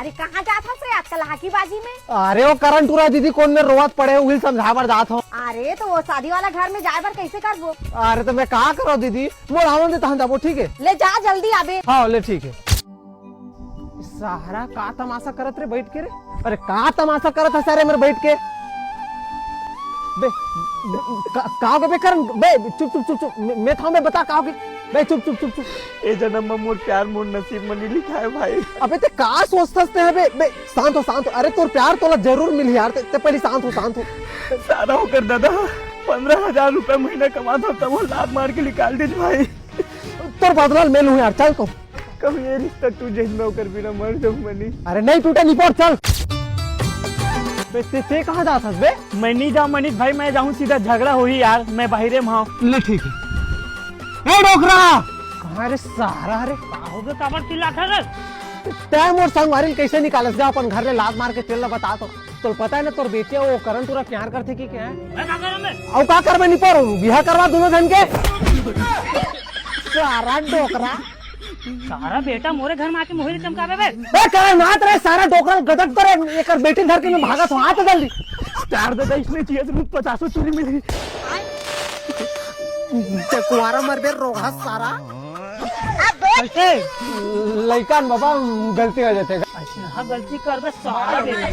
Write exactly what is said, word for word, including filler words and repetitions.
अरे, कहाँ जात हस रे आजकल हाकीबाजी में? अरे, वो करंट टूरा दीदी कोन में रोवत पड़े, उही समझाए बर जात हूँ। अरे, तो वो शादी वाला घर में जाए बर कैसे करबो? अरे, तो मैं का करो दीदी, मोर आवन दे, तहन जाबो, ठीक है? ले जा, जल्दी आबे। हाँ, ले, ठीक है। सारा का तमाशा करत रे बैठ के रे? अरे, का तमाशा करत है सारे मेरे बैठ के? बे, बे, का, का हो गया बे करण? बे, चुप, चुप, चुप, चुप। मैं, मैं था, मैं बता का हो गया? बे, चुप, चुप, चुप, चुप। ए जन्म में मोर प्यार मोर नसीब में नहीं लिखा है भाई। अबे, ते का सोचथस ते है बे? बे, शांत हो, शांत हो। अरे, तोर प्यार तोला जरूर मिलही यार। ते, ते पहले शांत हो, शांत हो। सारा होकर दादा, पन्द्रह हजार रुपए महीना कमात हो, तब वो लात मार के निकाल दीज भाई। तोर बदला मैं लूँ यार, चल तो। कभी ये रिश्ता टूट जाए, मैं ओकर बिना मर जाऊँ मनीष। अरे नहीं टूटे निपोर, चल। बे, ते, ते कहाँ जात हस बे? मैं नहीं जाऊँ मनीष भाई, मैं जाऊँ सीधा झगड़ा होही यार, मैं बाहिरे में हूँ। ले ठीक है। ए डोकरा! कहाँ रे सारा रे? का हो गया, काबर चिल्लात हस रे? तैं मोर संगवारी ल कैसे निकालस जा अपन घर ले लात मार के, तेला बता तो। तोला पता है ना, तोर बेटिया वो करण टूरा प्यार करथे कि क्या है? मैं का करम बे? अउ का करबे निपोर, बिहा करवा दोनों झन के। सारा डोकरा। सारा बेटा मोरे घर में आके मोहित चमकावे बे। ए, करण नाथ रे, सारा डोकरा गदट करे, एकर बेटी धर के मैं भागत हूँ, आ तो जल्दी। स्टार दादा इसने चाहिए तो पचासों चूरी मिली। ते कुआरा मरबे रोगहा सारा। कैसे? लइका न बाबा, गलती हो जाथे। अच्छा, हाँ, गलती करबे सारा बेटा।